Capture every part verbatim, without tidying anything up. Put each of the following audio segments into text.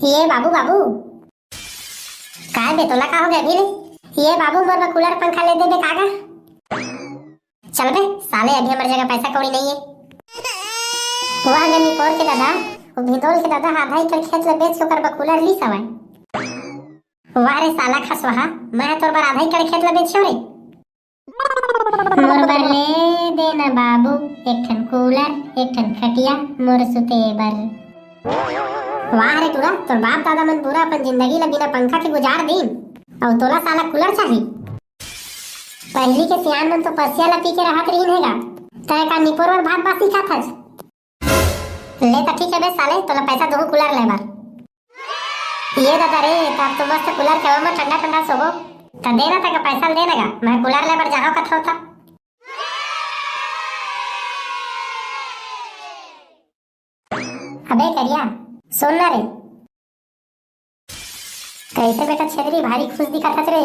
ये बाबू, बाबू। काय बे, तोला का हो गया अभी ले? ये बाबू, मोर बर कूलर पंखा ले देबे का गा? चल बे साले, अभी हमर जगह पैसा कौड़ी नहीं है। वाह गे निपोर के दादा, वो भिंदोल के दादा आधा एकड़ खेत ल बेच के ओकर बर कूलर लीस हवय। वाह रे साला खसवाहा, मैं तोर बर आधा एकड़ खेत ल बेच रे। मोर बर ले देना बाबू, एक ठन कूलर, एक ठन खटिया, मोर सुते बर। वाह रे टूरा, तोर बाप दादा मन पूरा अपन जिंदगी ला बिना पंखा के गुजार दीन, अउ तोला साला कूलर चाही? पहिली के सियान मन तो पसिया ला पी के रहत रहिन हे गा, तय का निपोर बर भात बासी खात हस? ले त ठीक है बे साले, तोला पैसा दूहूं कूलर ले बर। ये दादा रे, त अब तो मस्त कूलर के हवा में ठंडा ठंडा सोबो। त दे ना, तक पैसा ल दे ना गा, मैं कूलर ले बर जाहूं कथों त। अबे करिया, सुन ना रे। कैसे बेटा छेदरी, भारी खुश दिखत हस रे।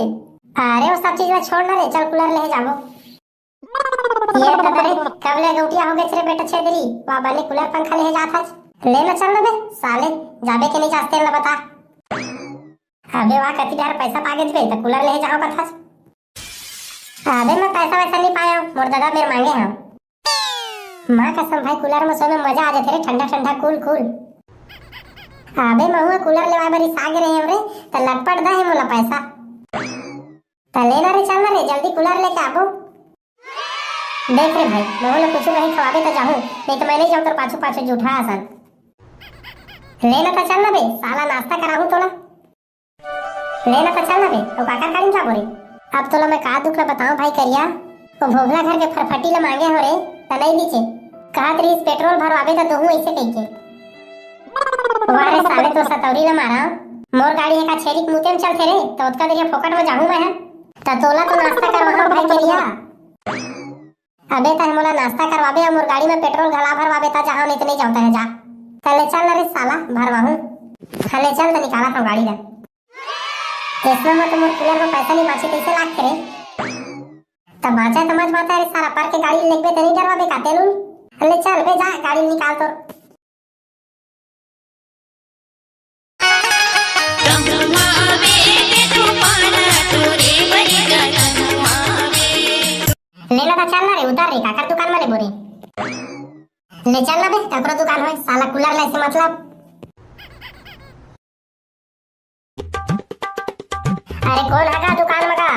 अरे वो सब चीज ला छोड़ ना रे, चल कूलर ले जाबो। ये दादा रे, कब ले गौटिया हो गेस रे बेटा छेदरी, वाह बने कूलर पंखा ले जात हस। ले ना चल ना बे साले, जाबे के नहीं जास तेन ला बता। अबे वाह, कति डहर पैसा पा गेस बे, त कूलर ले जाहूं कथस। अबे मैं पैसा वैसा नहीं पाया हूं, मोर दादा मेर मांगे हंव। माँ कसम भाई, कूलर में सोए में मजा आ जाथे रे, ठंडा ठंडा कूल कूल। अबे महूं कूलर लेवाय बर रिसा गे रहे हंव रे, त लटपट दे हे मोला पैसा। त ले ना रे, चल ना रे, जल्दी कूलर लेके आबो। देख रे भाई, महूं ला कुछु कहीं खवाबे त जाहूं, नहीं त मैं नहीं जाहूं तोर पाछू पाछू जूठा असन। ले ना त चल ना बे, साला नाश्ता कराहूं तोला। ले ना त चल ना बे, अउ काकर गाड़ी में जाबो रे? अब तोला मैं का दुख ला बताऊं भाई करिया, वो भोभला घर के फरफटी ला मांगे हंव रे, त नहीं दीचे। कहत रहिस पेट्रोल भरवाबे त दोहूं ऐसे कहिके। वाह रे साले, तो सतौरी ला मारा। मोर गाड़ी हे का छेरी के मुते में चलथे रे, त ओतका देर फोकट में जाहूं मैं ह। त तोला तो नाश्ता करवाहूं भाई करिया। अबे तह मोला नाश्ता करवाबे अउ मोर गाड़ी में पेट्रोल घला भरवाबे त जाहूं, नहीं त नहीं जाहूं तह जा। त ले चल ना रे साला, भरवाहूं। हां ले चल त निकालत हंव गाड़ी ला। अइसना में तो मोर कूलर में पैसा नहीं बांचे तइसे लागथे रे। त बांचे त मत बांचे रे साला, पर के गाड़ी लेगबे त नहीं डरवाबे का तेल उल? ले चल बे जा, गाड़ी निकाल तोर। ले ना त चल ना रे, उतर रे, काकर दुकान में लेबो रे। ले चल ना बे, ककरो दुकान होय, साला कूलर ले से मतलब। अरे कोन हा का दुकान में का?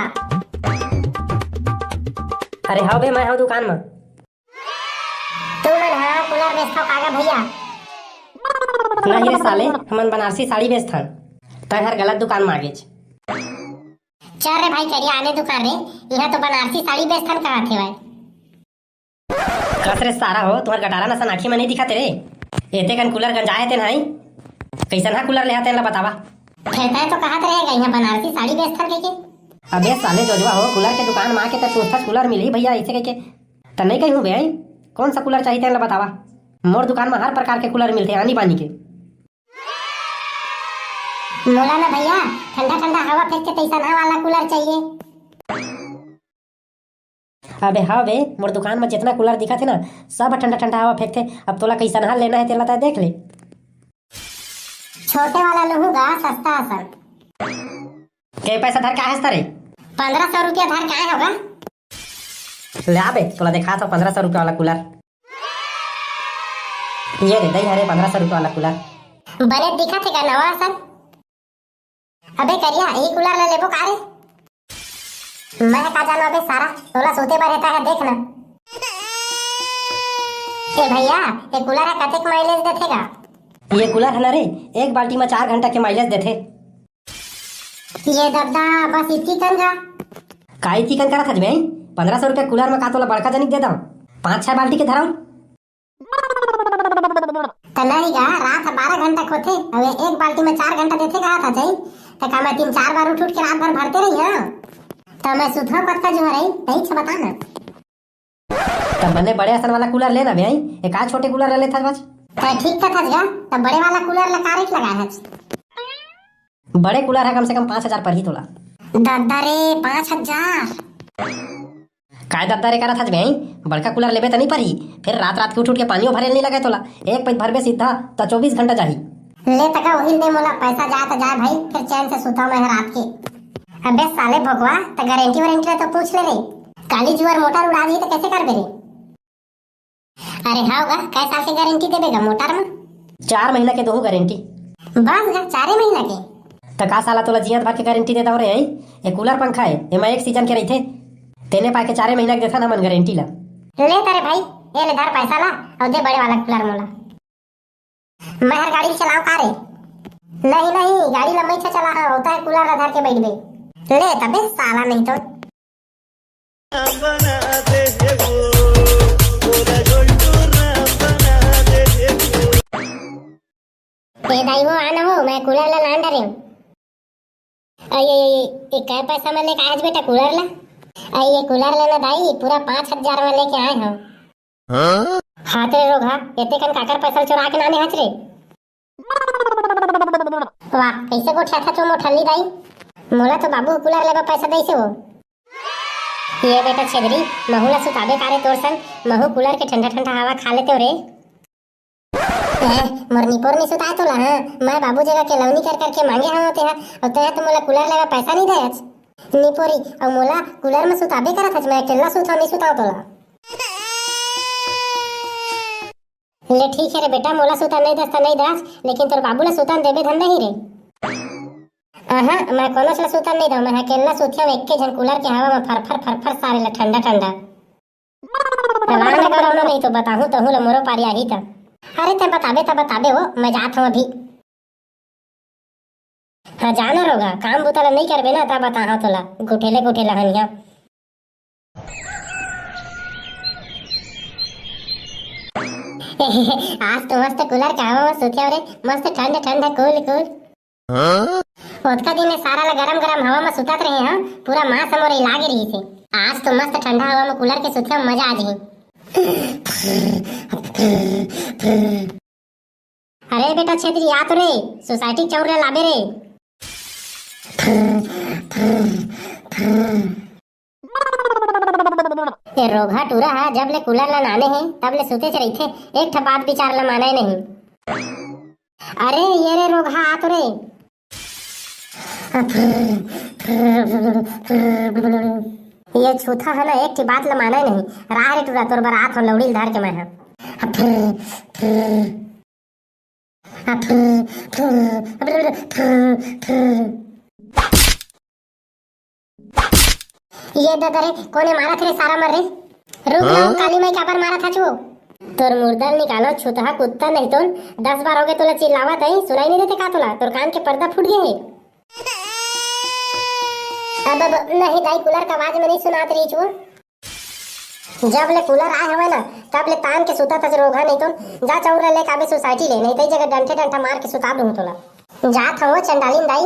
अरे हव बे, मैं हव दुकान में। तू मन हा कूलर बेचथव का गा भैया? नहीं रे साले, हमन बनारसी साड़ी बेचथन। तैं हर गलत दुकान में आ गेच। चल रे भाई करिया, आने दुकान रे, इहां तो बनारसी साड़ी बेचथन कहत हेवय। कस रे सारा हो, तुंहर गटारा नसन आंखी में नहीं दिखत रे। एते कन कूलर गंजाए तेन हई। कइसन हा कूलर लेहा तेन ला बतावा। फेर तैं तो कहत रहेगा, इहां बनारसी साड़ी बेचथन कहिके। अबे साले जोजवा हो, कूलर के दुकान में आके त पूछथस कूलर मिलही भैया अइसे कहिके। त नहीं कहिहूं बे, आई? कौन सा कूलर चाहिए तेन ला बतावा। मोर दुकान में हर प्रकार के कूलर मिलथे, आनी बानी के। मोला ना भैया, ठंडा ठंडा हवा फेंकथे तइसन वाला कूलर चाहिए। अबे हाँ बे, मोर दुकान में जितना कूलर दिखत हे ना, सब ठंडा ठंडा हवा फेंकथे। अब तोला कइसन हा लेना हे तेला तैं देख ले। छोटे वाला लूहूं गा, सस्ता असन। के पैसा धर के आए हस रे? पंद्रह सौ रुपया धर के आए हंव गा। ले आ बे, तोला देखात हंव पंद्रह सौ रुपया वाला कूलर। ये रे, दई हरे पंद्रह सौ रुपया वाला कूलर। बने दिखत हे का नवा असन? अबे करिया, यही कूलर ला लेबो का रे? मैं का जानो अबे सारा, तोला सूते बर हेता है, देख ना। ए भैया, ये कूलर है कतेक माइलेज देथे गा? ये कूलर है ना रे, एक बाल्टी में चार घंटा के माइलेज देथे। ये दद्दा, बस इतकी कन गा। का इतकी कन करत हस बे? पंद्रह सौ रुपया कूलर में का तोला बड़का जनिक दे दंव? पाँच छह बाल्टी के धरव। त नहीं गा, रात ह बारह घंटा के होथे, अउ ये एक बाल्टी में चार घंटा देथे कहा था जाई, त का मैं तीन चार बार उठ उठ के रात भर भरते रही हां? त मैं सुतहूं कतका जुहर आई, तहीच बता ना। त बने बड़े असन वाला कूलर लेना बे आई, ये का छोटे कूलर ला लेथस बस? त ठीक कथस गा, त बड़े वाला कूलर ला का रेट लगाए हस? बड़े कूलर ह कम से कम पाँच हजार परही तोला। दद्दा रे, पाँच हजार? काय दद्दा रे करत हस बे? बड़का कूलर लेबे त नहीं परही, फिर रात रात के उठ उठ के पानियो भरे ल नहीं लगे तोला। एक पाइप भरबे सीधा त चौबीस घंटा जाही। ले तका वही दे मोला, पैसा जाए त जाए भाई, फिर चैन से सुता मैं रात के। अबे साले भोकवा, त गारंटी वारंटी ला तो पूछ ले रे। काली जुआर मोटर उड़ा दी त कैसे करबे रे? अरे हाँ गा, कै साल के गारंटी देबे गा मोटर में? चार महीना के दोहू गारंटी। बस गा, चारे महीना के? त का साला तोला जियत भर के गारंटी देता हो रे, हैं? ये कूलर पंखा है, एमा एक सीजन के रहिथे। तेने पाके चारे महीना के देथन हमन गारंटी ला। ले तारे भाई, ये ले धर पैसा ला, और दे बड़े वाला कूलर मोला। मैं हर गाड़ी चलाओ का रे? नहीं, नहीं, गाड़ी ला मैं चला रहा होता है, कूलर ला धर के बैठ गई। ले तबे साला नहीं तो। बना दे वो, पूरा गोलटूरा बना दे वो। ए दाई वो आना हो, मैं कूलर ला लान डरे हूँ। अये, ये, ये, ये कै पैसा में लेके आए हस बेटा कूलर ला? अये, ये कूलर लेना दाई, पूरा पाँच हजार में लेके आए हूँ। हाँ? हाँ तेरे रोगहा, एते कन काकर पैसा चुरा के लाने हच रे? वाह, कैसे गोठियाथच वो मोठल्ली दाई? मोला तो बाबू कूलर लेबा पैसा दइसे हो। ये बेटा छेदरी, महू ला सुताबे कारे तोर संग, महू कूलर के ठंडा ठंडा हवा खा लेते हो रे। हैं, मोर निपोर नी सुताए तोला, हाँ? मैं बाबू जगह के लवनी कर करके मांगे हवं तेहा, और तेहा तो मोला कूलर लेबा पैसा नहीं देच। निपोरी, और मोला कूलर में सुताबे करत हच, मैं अकेला सुताओ, नहीं सुताओ तोला। ले ठीक है रे बेटा, मोला सुता नहीं दस त नहीं दस, लेकिन तोर बाबू ला सुता देबे धन नहीं रे। आहा, मैं कोनो ला सुता नहीं दऊं, मैं अकेला सुतिया में एके झन कूलर के हवा में फरफर फरफर सारे ला ठंडा ठंडा। चला ना करो ना, नहीं तो बताहूं तहूं ला मोरो पारी आही त। अरे ते बताबे त बताबे हो, मैं जात हूं अभी। हाँ जाना रोगहा, काम बुता ला नहीं करबे ना, ता बताहा तोला, गुठेले गुठेला हनिया। आज तो मस्त कूलर के हवा में सुतिया रे, मस्त ठंड ठंड, कूल कूल। हाँ? ओतका दिन में सारा ला गरम गरम हवा में सुतात रहे हाँ, पूरा मांस हमर लागे रही से। आज तो मस्त ठंडा हवा में कूलर के सुतिया में मजा आ जाही। अरे बेटा छेदरी, आ तो रे, सोसाइटी के चाउर ला लाबे रे। ए रोगहा टूरा हा जब ले कूलर ला नाने हे, तब ले सुतेच रहिथे, एक ठा बात विचार ला माने नहीं। अरे ये रे रोगहा, आ तो रे। ये छूथा है ना, एक ठे बात ला माने नहीं। राह रे टूरा, तोर बर आत हो लौड़ी ल धार के मैं हा। ये दे दे रे, कोने मारत रे सारा मर रे। रुक ना, हाँ? काली माई काबर मारत हच वो? तोर मुर्दा ल निकालो, छुतहा कुत्ता नहीं तो दस बार हो गए तोला चिल्लावत है, सुनाई नहीं देते का तोला? तोर कान के पर्दा फूट गए है। अब, अब नहीं दाई, कूलर का आवाज में नहीं सुनात रही छो। जब ले कूलर आए हवे ना, तब ले तान के सुता तच रोगहा नहीं तो। जा चौर ले काबे सोसाइटी ले, नहीं तो जगह डंठे डंठा मार के सुता दूं तोला। जात हवं चंडालिन दाई।